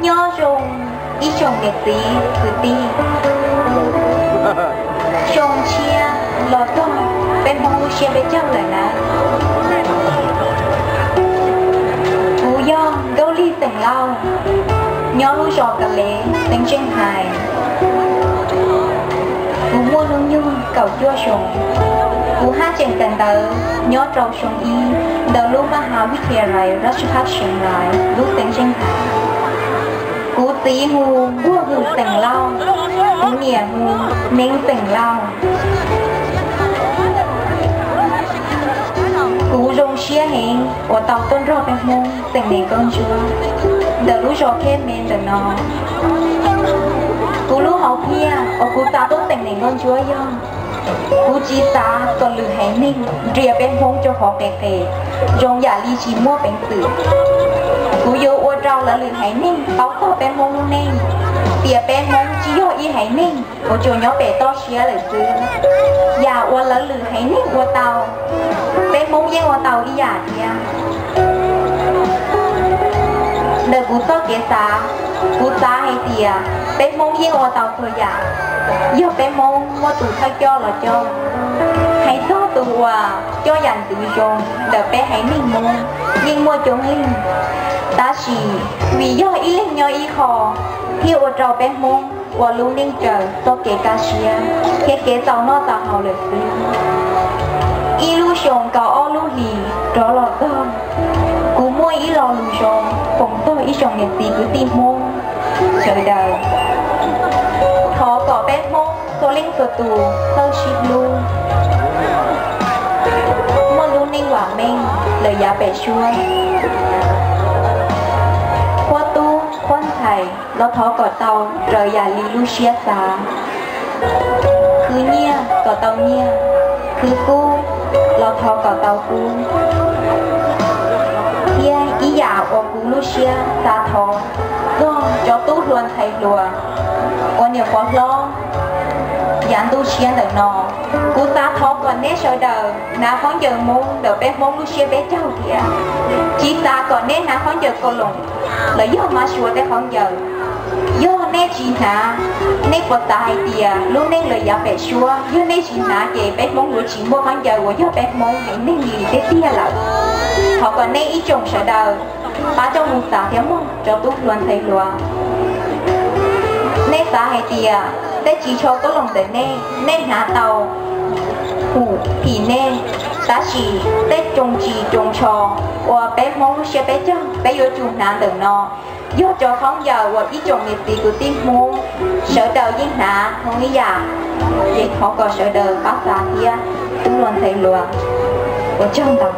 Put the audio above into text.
Nyob zoo ib tsoom niam txiv kwv tij, xyoo tshiab los txog peb Hmoob lub siab peb caug lawm na. Kuv yog Nkauj Lig Xeem Lauj, nyob lub zos Ka Lev, teeb Tseej Hais. Kuv muaj hnub nyoog kaum cuaj xyoo. Kuv haj tseem kawm ntawv nyob rau xyoo ib ntawm lub Maj Has Vib Thia Lais Raj Sij Phab Seev Lais lub teeb Tseej Hais. Kuv txiv hu Npuag Hwm Xeem Lauj, kuv niam hu Neeb Xeem Lauj. Kuv zoo siab heev uas tau tuaj nrog peb Hmoob teem neeg nkauj ntsuab ntawm lub zos Khej Me ntawm no. Kuv lub hom phiaj uas kuv xav tuaj teem neeg nkauj ntsuab yog kuv tsis xav kom lwm haiv neeg nrhiav peb Hmoob rau qhov qes qes zoo yam li tsis muaj peev xwm. Kuv yuav ua rau lawv lwm haiv neeg paub txog peb Hmoob lub neej tias peb Hmoob tsis yog ib haiv neeg uas tsuas nyob pem toj siab lawm xwb. Yam uas lawv lwm haiv neeg ua tau, peb Hmoob yeej ua tau ib yam thiab. Ntawm kuv txoj kev xav, kuv xav hais tias peb Hmoob yeej ua tau txhua yam, yog peb Hmoob muaj tus thawj coj los coj. Hais txog tus uas coj yam ntxwv zoo ntawm peb haiv neeg Hmoob yeej muaj coob leej, tab sis vim yog ib leeg nyob ib qho thiaj ua rau peb Hmoob ua lub neej raws txoj kev kaj siab thiab kev txaus noj txaus haus lawm xwb. Ib lub xyoo kaum ob lub hlis rov los txog, kuv muaj ib lo lus zoo foom txog ib tsoom niam txiv kwv tij Hmoob sawv daws. Thov kom peb Hmoob txhua leej txhua tus txawj sib hlub, muaj lub neej vam meej lawm yav pem suab. Huab tub huab ntxhais los thov kom tau raws yam li lub siab xav. Khwv nyiaj kom tau nyiaj, khwv kub los thov kom tau kub, thiab ib yam uas kuv lub siab xav thov txog cov tub hluas ntxhais hluas uas niam pov hlob yav ntuj tshiab ntawm no, kuv xav thov kom neb sawv daws hnav khaub ncaws Hmoob ntawm peb Hmoob lub siab peb caug thiab. Tsis xav kom neb hnav khaub ncaws Kaloos los yog Mab Suav tej khaub ncaws. Yog nej tsis hnav, nej puas xav hais tias lub neej lawm yav pem suab yog nej tsis hnav ces peb Hmoob yuav tsis muaj khaub ncaws uas yog peb Hmoob haiv neeg li tiag tiag lawm? Thov kom nej ib tsoom sawv daws pab coj mus xav thiab mog cov tub hluas ntxhais hluas. Nej xav hais tias tej ris tsho Kaloos ntawm nej, nej hnav tau hum phim nej, tab sis tej tsoos ris tsoos tsho uas peb Hmoob lub siab peb caug peb yuav tsum hnav ntawm no yog cov khaub ncaws uas ib tsoom niam txiv kwv tij Hmoob sawv daws yeej hnav zoo ib yam. Ces thov kom sawv daws pab xav thiab tub hluas ntxhais hluas. Ua tsaug ntau.